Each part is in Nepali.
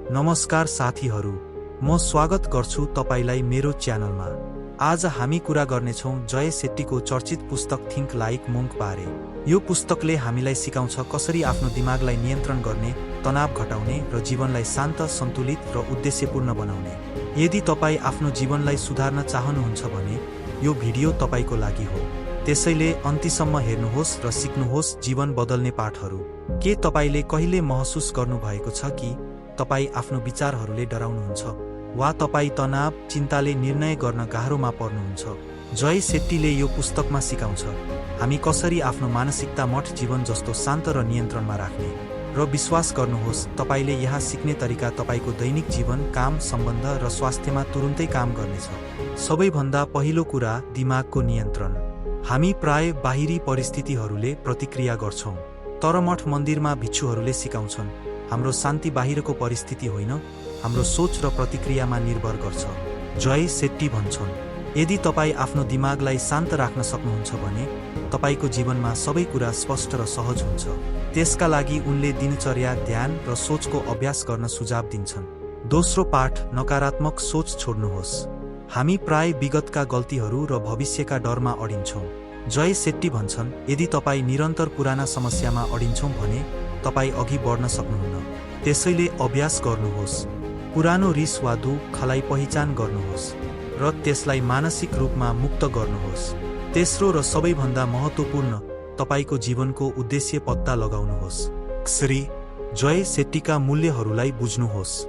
नमस्कार साथीहरू, म स्वागत गर्छु तपाईलाई मेरो च्यानलमा। आज हामी कुरा गर्नेछौँ जय सेट्टीको चर्चित पुस्तक थिङ्क लाइक मोङ्क बारे। यो पुस्तकले हामीलाई सिकाउँछ कसरी आफ्नो दिमागलाई नियन्त्रण गर्ने, तनाव घटाउने र जीवनलाई शान्त, सन्तुलित र उद्देश्यपूर्ण बनाउने। यदि तपाईँ आफ्नो जीवनलाई सुधार्न चाहनुहुन्छ भने यो भिडियो तपाईको लागि हो। त्यसैले अन्तिमसम्म हेर्नुहोस् र सिक्नुहोस् जीवन बदल्ने पाठहरू। के तपाईले कहिले महसुस गर्नुभएको छ कि तपाईँ आफ्नो विचारहरूले डराउनुहुन्छ वा तपाईँ तनाव, चिन्ताले निर्णय गर्न गाह्रोमा पर्नुहुन्छ? जय सेट्टीले यो पुस्तकमा सिकाउँछ हामी कसरी आफ्नो मानसिकता मठ जीवन जस्तो शान्त र नियन्त्रणमा राख्ने। र विश्वास गर्नुहोस्, तपाईले यहाँ सिक्ने तरिका तपाईको दैनिक जीवन, काम, सम्बन्ध र स्वास्थ्यमा तुरुन्तै काम गर्नेछ। सबैभन्दा पहिलो कुरा, दिमागको नियन्त्रण। हामी प्राय बाहिरी परिस्थितिहरूले प्रतिक्रिया गर्छौँ, तर मठ मन्दिरमा भिक्षुहरूले सिकाउँछन् हाम्रो शान्ति बाहिरको परिस्थिति होइन, हाम्रो सोच र प्रतिक्रियामा निर्भर गर्छ। जय सेट्टी भन्छन्, यदि तपाईँ आफ्नो दिमागलाई शान्त राख्न सक्नुहुन्छ भने तपाईको जीवनमा सबै कुरा स्पष्ट र सहज हुन्छ। त्यसका लागि उनले दिनचर्या, ध्यान र सोचको अभ्यास गर्न सुझाव दिन्छन्। दोस्रो पाठ, नकारात्मक सोच छोड्नुहोस्। हामी प्राय विगतका गल्तीहरू र भविष्यका डरमा अडिन्छौँ। जय सेट्टी भन्छन्, यदि तपाईँ निरन्तर पुराना समस्यामा अडिन्छौँ भने तपाईँ अघि बढ्न सक्नुहुन्न। त्यसैले अभ्यास गर्नुहोस्, पुरानो रिस वा दुःखलाई पहिचान गर्नुहोस् र त्यसलाई मानसिक रूपमा मुक्त गर्नुहोस्। तेस्रो र सबैभन्दा महत्त्वपूर्ण, तपाईको जीवनको उद्देश्य पत्ता लगाउनुहोस्। श्री जय सेट्टीका मूल्यहरूलाई बुझ्नुहोस्।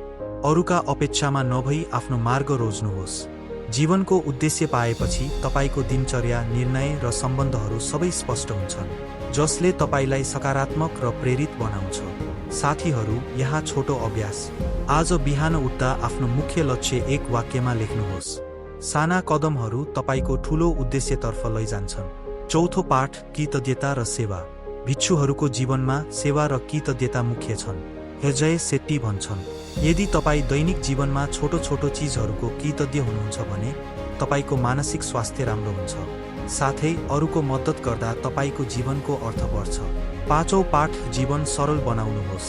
अरूका अपेक्षामा नभई आफ्नो मार्ग रोज्नुहोस्। जीवनको उद्देश्य पाएपछि तपाईको दिनचर्या, निर्णय र सम्बन्धहरू सबै स्पष्ट हुन्छन्, जसले तपाईलाई सकारात्मक र प्रेरित बनाउँछ। साथीहरू, यहाँ छोटो अभ्यास। आज बिहान उठ्दा आफ्नो मुख्य लक्ष्य एक वाक्यमा लेख्नुहोस्। साना कदमहरू तपाईको ठूलो उद्देश्यतर्फ लैजान्छन्। चौथो पाठ, कृतज्ञता र सेवा। भिक्षुहरूको जीवनमा सेवा र कृतज्ञता मुख्य छन्। जय सेट्टी भन्छन्, यदि तपाईँ दैनिक जीवनमा छोटो छोटो चिजहरूको कृतज्ञ हुनुहुन्छ भने तपाईको मानसिक स्वास्थ्य राम्रो हुन्छ। साथै अरूको मद्दत गर्दा तपाईको जीवनको अर्थ बढ्छ। पाँचौं पाठ, जीवन सरल बनाउनुहोस्।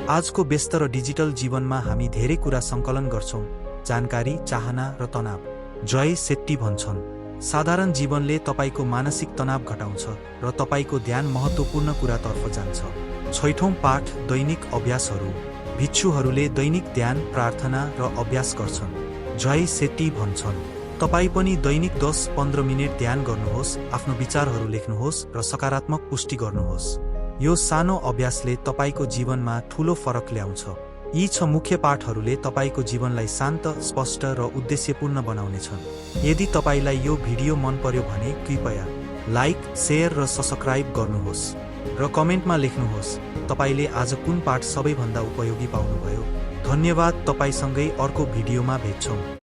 आजको व्यस्त र डिजिटल जीवनमा हामी धेरै कुरा सङ्कलन गर्छौँ, जानकारी, चाहना र तनाव। जय सेट्टी भन्छन्, साधारण जीवनले तपाईको मानसिक तनाव घटाउँछ र तपाईको ध्यान महत्त्वपूर्ण कुरातर्फ जान्छ। छैठौं पाठ, दैनिक अभ्यासहरू। भिक्षुहरूले दैनिक ध्यान, प्रार्थना र अभ्यास गर्छन्। जय सेट्टी भन्छन्, तपाईँ पनि दैनिक 10-15 मिनट ध्यान गर्नुहोस्, आफ्नो विचारहरू लेख्नुहोस् र सकारात्मक पुष्टि गर्नुहोस्। यो सानो अभ्यासले तपाईको जीवनमा ठूलो फरक ल्याउँछ। यी 6 मुख्य पाठहरूले तपाईको जीवनलाई शान्त, स्पष्ट र उद्देश्यपूर्ण बनाउनेछन्। यदि तपाईलाई यो भिडियो मन पर्यो भने कृपया लाइक, शेयर र सब्स्क्राइब गर्नुहोस् र कमेन्टमा लेख्नुहोस् तपाईले आज कुन पाठ सबैभन्दा उपयोगी पाउनुभयो। धन्यवाद। तपाईसँगै अर्को भिडियोमा भेट्छौँ।